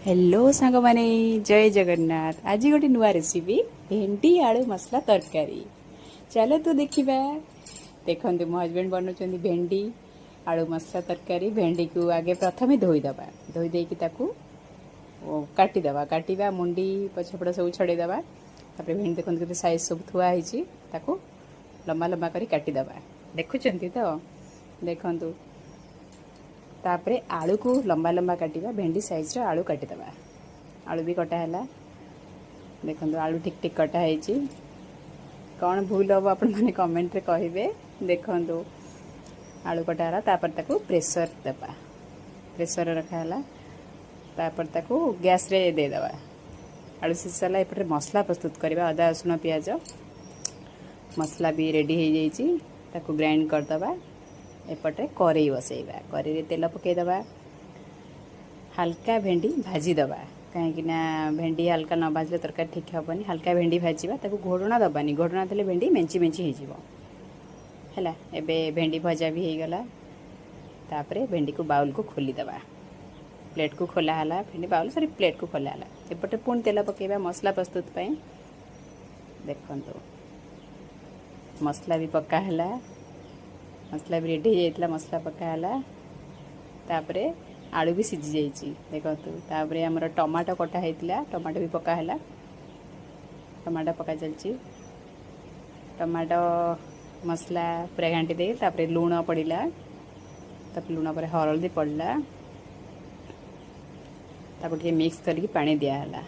Hello ସାଙ୍ଗମାନେ, ଜୟ ଜଗନ୍ନାଥ। ଆଜି ଗୋଟେ ନୂଆ ରେସିପି, ଭେଣ୍ଡି ଆଳୁ ମସଲା ତରକାରୀ। ଚାଲନ୍ତୁ ଦେଖିବା। ଦେଖନ୍ତୁ, ମୋ ହଜବେଣ୍ଡ ବନାଉଛନ୍ତି ଭେଣ୍ଡି ଆଳୁ ମସଲା ତରକାରୀ। ଭେଣ୍ଡିକୁ ଆଗେ ପ୍ରଥମେ ଧୋଇଦେବା। ଧୋଇ ଦେଇକି ତାକୁ କାଟିଦେବା। କାଟିବା, ମୁଣ୍ଡି ପଛପଟ ସବୁ ଛଡ଼େଇଦେବା। ତାପରେ ଭେଣ୍ଡି ଦେଖନ୍ତୁ, କେତେ ସାଇଜ୍ ସବୁ ଥୁଆ ହେଇଛି। ତାକୁ ଲମ୍ବା ଲମ୍ବା କରି କାଟିଦେବା। ଦେଖୁଛନ୍ତି ତ? ଦେଖନ୍ତୁ। ତାପରେ ଆଳୁକୁ ଲମ୍ବା ଲମ୍ବା କାଟିବା। ଭେଣ୍ଡି ସାଇଜ୍ର ଆଳୁ କାଟିଦେବା। ଆଳୁ ବି କଟା ହେଲା। ଦେଖନ୍ତୁ, ଆଳୁ ଠିକ୍ ଠିକ୍ କଟା ହେଇଛି। କ'ଣ ଭୁଲ ହେବ, ଆପଣମାନେ କମେଣ୍ଟରେ କହିବେ। ଦେଖନ୍ତୁ, ଆଳୁ କଟା ହେଲା। ତାପରେ ତାକୁ ପ୍ରେସର ଦେବା। ପ୍ରେସରରେ ରଖା ହେଲା। ତାପରେ ତାକୁ ଗ୍ୟାସ୍ରେ ଦେଇଦେବା। ଆଳୁ ସିଝି ସାରିଲା। ଏପଟେ ମସଲା ପ୍ରସ୍ତୁତ କରିବା। ଅଦା, ରସୁଣ, ପିଆଜ ମସଲା ବି ରେଡ଼ି ହେଇଯାଇଛି। ତାକୁ ଗ୍ରାଇଣ୍ଡ କରିଦେବା। ଏପଟେ କରେଇ ବସେଇବା। କରେଇରେ ତେଲ ପକାଇଦେବା। ହାଲକା ଭେଣ୍ଡି ଭାଜିଦେବା, କାହିଁକି ନା ଭେଣ୍ଡି ହାଲକା ନ ଭାଜିଲେ ତରକାରୀ ଠିକ୍ ହେବନି। ହାଲକା ଭେଣ୍ଡି ଭାଜିବା। ତାକୁ ଘୋଡ଼ଣା ଦେବାନି। ଘୋଡ଼ଣା ଦେଲେ ଭେଣ୍ଡି ମେଞ୍ଚି ମେଞ୍ଚି ହେଇଯିବ। ହେଲା, ଏବେ ଭେଣ୍ଡି ଭଜା ବି ହେଇଗଲା। ତାପରେ ଭେଣ୍ଡିକୁ ବାଉଲକୁ ଖୋଲିଦେବା। ପ୍ଲେଟ୍କୁ ଖୋଲା ହେଲା। ଭେଣ୍ଡି ବାଉଲ, ସରି, ପ୍ଲେଟ୍କୁ ଖୋଲା ହେଲା। ଏପଟେ ପୁଣି ତେଲ ପକାଇବା ମସଲା ପ୍ରସ୍ତୁତ ପାଇଁ। ଦେଖନ୍ତୁ, ମସଲା ବି ପକା ହେଲା। ମସଲା ବି ରେଡ଼ି ହେଇଯାଇଥିଲା। ମସଲା ପକା ହେଲା। ତାପରେ ଆଳୁ ବି ସିଝି ଯାଇଛି, ଦେଖନ୍ତୁ। ତାପରେ ଆମର ଟମାଟୋ କଟା ହେଇଥିଲା, ଟମାଟୋ ବି ପକା ହେଲା। ଟମାଟୋ ପକା ଚାଲିଛି। ଟମାଟୋ ମସଲା ପୁରା ଘାଣ୍ଟି ଦେଇ ତାପରେ ଲୁଣ ପଡ଼ିଲା। ତାପରେ ଲୁଣ ପରେ ହଳଦୀ ପଡ଼ିଲା। ତାକୁ ଟିକେ ମିକ୍ସ କରିକି ପାଣି ଦିଆହେଲା।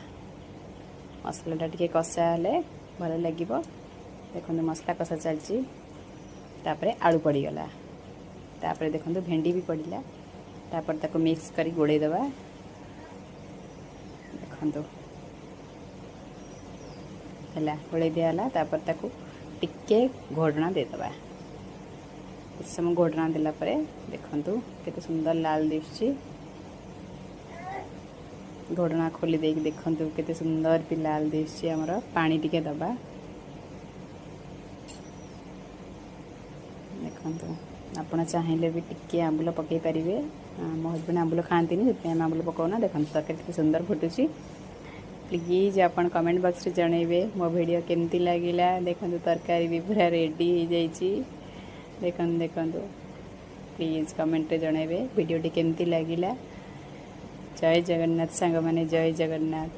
ମସଲାଟା ଟିକେ କଷା ହେଲେ ଭଲ ଲାଗିବ। ଦେଖନ୍ତୁ, ମସଲା କଷା ଚାଲିଛି। ତାପରେ ଆଳୁ ପଡ଼ିଗଲା। ତାପରେ ଦେଖନ୍ତୁ, ଭେଣ୍ଡି ବି ପଡ଼ିଲା। ତାପରେ ତାକୁ ମିକ୍ସ କରି ଗୋଳେଇ ଦେବା। ଦେଖନ୍ତୁ, ହେଲା, ଗୋଳେଇ ଦିଆହେଲା। ତାପରେ ତାକୁ ଟିକେ ଘୋଡ଼ଣା ଦେଇଦେବା। କିଛି ସମୟ ଘୋଡ଼ଣା ଦେଲା ପରେ ଦେଖନ୍ତୁ, କେତେ ସୁନ୍ଦର ଲାଲ ଦିଶୁଛି। ଘୋଡ଼ଣା ଖୋଲି ଦେଇକି ଦେଖନ୍ତୁ, କେତେ ସୁନ୍ଦର ବି ଲାଲ ଦିଶୁଛି ଆମର। ପାଣି ଟିକେ ଦେବା। ଦେଖନ୍ତୁ, ଆପଣ ଚାହିଁଲେ ବି ଟିକେ ଆମ୍ବୁଲ ପକାଇ ପାରିବେ। ମୋ ହଜବେଣ୍ଡ ଆମ୍ବୁଲ ଖାଆନ୍ତିନି, ସେଥିପାଇଁ ଆମେ ଆମ୍ବୁଲ ପକାଉନା। ଦେଖନ୍ତୁ, ତରକାରୀ କେତେ ସୁନ୍ଦର ଫୁଟୁଛି। ପ୍ଲିଜ୍ ଆପଣ କମେଣ୍ଟ ବକ୍ସରେ ଜଣାଇବେ ମୋ ଭିଡ଼ିଓ କେମିତି ଲାଗିଲା। ଦେଖନ୍ତୁ, ତରକାରୀ ବି ପୁରା ରେଡ଼ି ହେଇଯାଇଛି। ଦେଖନ୍ତୁ, ଦେଖନ୍ତୁ। ପ୍ଲିଜ୍ କମେଣ୍ଟରେ ଜଣାଇବେ ଭିଡ଼ିଓଟି କେମିତି ଲାଗିଲା। ଜୟ ଜଗନ୍ନାଥ ସାଙ୍ଗମାନେ, ଜୟ ଜଗନ୍ନାଥ।